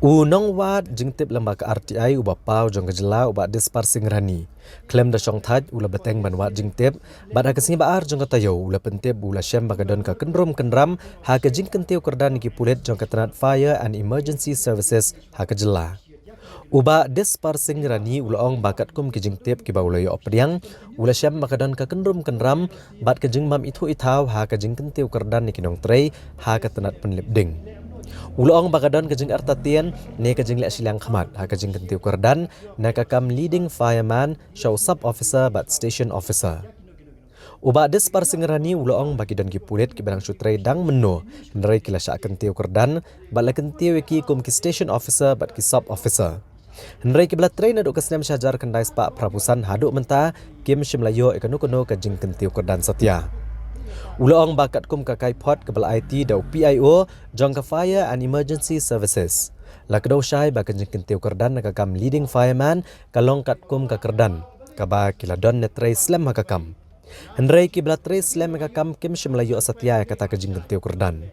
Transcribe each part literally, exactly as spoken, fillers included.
U nongwad jingtip lyngba ka R T I uba paw jong ka jylla u Bah Dispar Singh Rani, khlem da shongthait u la bteng ban wad jingtip, bad ha ka sngi ba ar jong ka taïew u la pyntip u la shem ba ka don ka kynrum kynram ha ka jingkyntiew kyrdan ïa ki pulit jong ka tnat Fire and Emergency Services ha ka jylla. U Bah Dispar Singh Rani u la ong ba katkum ki jingtip kiba u la ïoh pdiang, u la shem ba ka don ka kynrum kynram bad ka jingbym ithuh ithaw ha ka jingkyntiew kyrdan ïa ki nongtrei ha ka tnat pynlip ding. U la ong ba ka don ka jingartatien ne ka jingleh shiliang khmat ha ka jingkyntiew kyrdan na ka kam leading fireman sha u sub officer bad station officer. U Bah Dispar Singh Rani u la ong ba ki don ki pulit kiba dang shu trei dang mynno, hynrei ki la shah kyntiew kyrdan bad la kyntiew ïa ki kum ki station officer bad ki sub officer. Hynrei kiba la trei naduh ka snem shihajar khyndai spah phra phew san haduh mynta kim shym la ïoh ïa kano kano ka jingkyntiew kyrdan satia. U la ong ba katkum ka kaiphod kaba la aiti da u P I O jong ka Fire and Emergency Services, la kdew shai ba ka jingkyntiew kyrdan na ka kam leading fireman ka long katkum ka kyrdan kaba ki la don ne trei slem ha ka kam. Hynrei kiba la trei slem ha ka kam kim shym la ïoh satia ïa kata ka jingkyntiew kyrdan.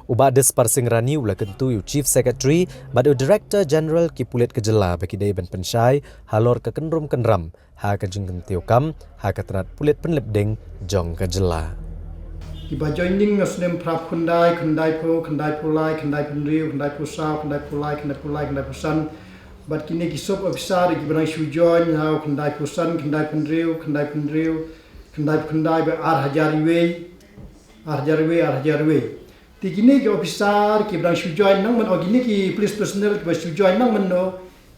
U Bah Dispar Singh Rani u la kyntu ïa u Chief Secretary bad u Director General ki pulit ka jylla ba ki dei ban pynshai halor ka kynrum kynram ha ka jingkyntiew kam ha ka tnat pulit pynlip ding jong ka jylla. Kiba joining ha snem phra phew khyndai, khyndai phew, khyndai phew lai, khyndai phew hynriew, khyndai phew saw, khyndai phew lai, khyndai phew lai, khyndai phew san. Bad kine ki sub officer kiba dang shu join ha u khyndai phew san, khyndai phew hynriew, khyndai phew hynriew, khyndai phew khyndai bad ar hajar wei, ar hajar wei, ar hajar wei. Te kine ki officer kiba dang shu join nang mynno, kine ki police personnel kiba shu join nang mynno,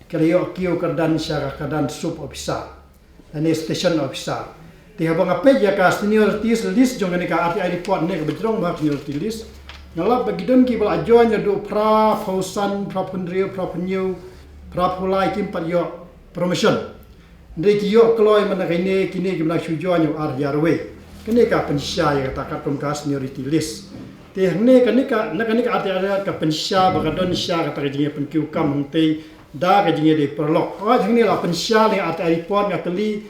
ki la ïoh kiew kyrdan sha ka kyrdan sub officer lane station officer. Te haba nga peit ïa ka seniority list jong kane ka R T I report ne kaba jrong ba seniority list, nga lap ba ki don kiba la join naduh phra phew san, phra phew hynriew, phra phew hynñiew, phra phew lai kim pat ïoh promotion. Hynrei ki ïoh kloi mynta kine, kine kiba la shu join ïa u ar hajar wei. Kane ka pynshai ïa kata katkum ka seniority list. Te hangne kane ka, na kane ka R T I ka pynshai ba ka don sha kata ka jingïapynkiew kam hangtei da ka jingïadei paralok. Hooid hangne la pynshai ïa R T I report, nga kylli,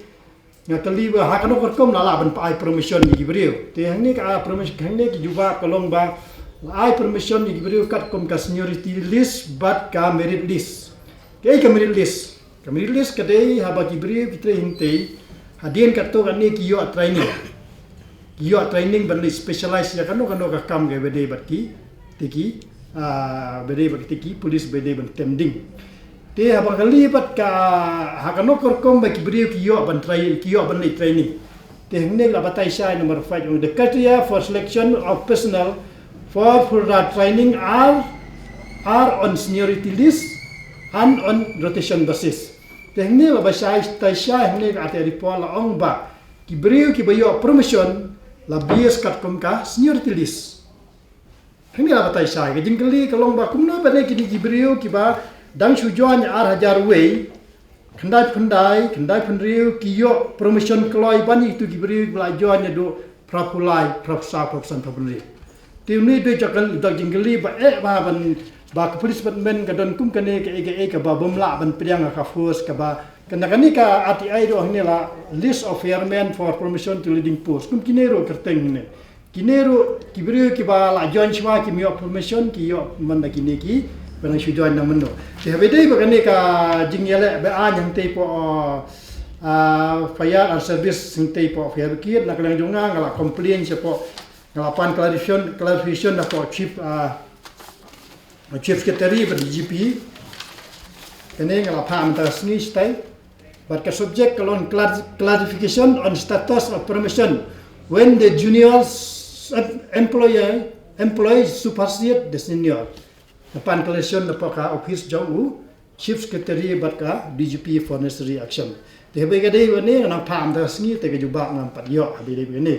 nga kylli ba ha kano ka rukom la lah ban ai promotion ïa ki briew. Te hangne ka ai promotion, hangne ki jubab ka long ba la ai promotion ïa ki briew katkum ka seniority list bad ka merit list. Kaei ka merit list? Ka merit list ka dei haba ki briew ki trei hangtei, hadien katto katne ki ïoh training. Ki ïoh training ban leit specialize ïa kano kano ka kam kaba dei bad ki, te ki, ah, ba dei bad ki, te ki police ba dei ban tem ding. Te haba kylli bad ka, ha kano ka rukom ba ki briew ki ïoh ban trai, ki ïoh ban leit training. Te hangne la batai shai number five, the criteria for selection of personnel for further training are, are on seniority list and on rotation basis. Te hangne la batai shai, tai shai hangne ka R T I report la ong ba ki briew kiba ïoh promotion la base katkum ka seniority list. Hangne la batai shai, ka jingkylli ka long ba kumno ba ne kine ki briew kiba dang shu join ar hajar wei, khyndai phew khyndai, khyndai phew hynriew, ki ïoh promotion kloi ban ïa kitu ki briew kiba la join naduh phra phew lai, phra phew saw, phra phew san, phra phew hynriew. Te une u dei jaka, jaka jingkylli ba eh ba ban, ba ka police department ka don kum kane kaei kaei kaba bym lah ban pdiang ha ka force kaba, kane, kane ka R T I ruh hangne la list of firemen for promotion to leading post. Kum kine ruh kyrteng hangne. Kine ruh ki briew kiba la join shuwa kim ïoh promotion, ki ïoh mynta kine kiba nang shu join nang mynno. Te haba dei ba kane ka jingïaleh ba-aiñ hangtei hapoh, ah, fire and service hangtei hapoh fire brigade, na ka liang jong nga nga la complain shapoh, nga la pan clarification, clarification hapoh chief, ah, Chief Secretary bad D G P. Kane nga la phah mynta ka sngi shatai. Bad ka subject ka long clar-, clarification on status of promotion when the junior s-, employee, employee supersede the senior. Nga pan clarification napoh ka office jong u Chief Secretary bad ka D G P for necessary action. Te haba ka dei kane nga nang phah mynta ka sngi, te ka jubab ngam pat ïoh haba dei kane.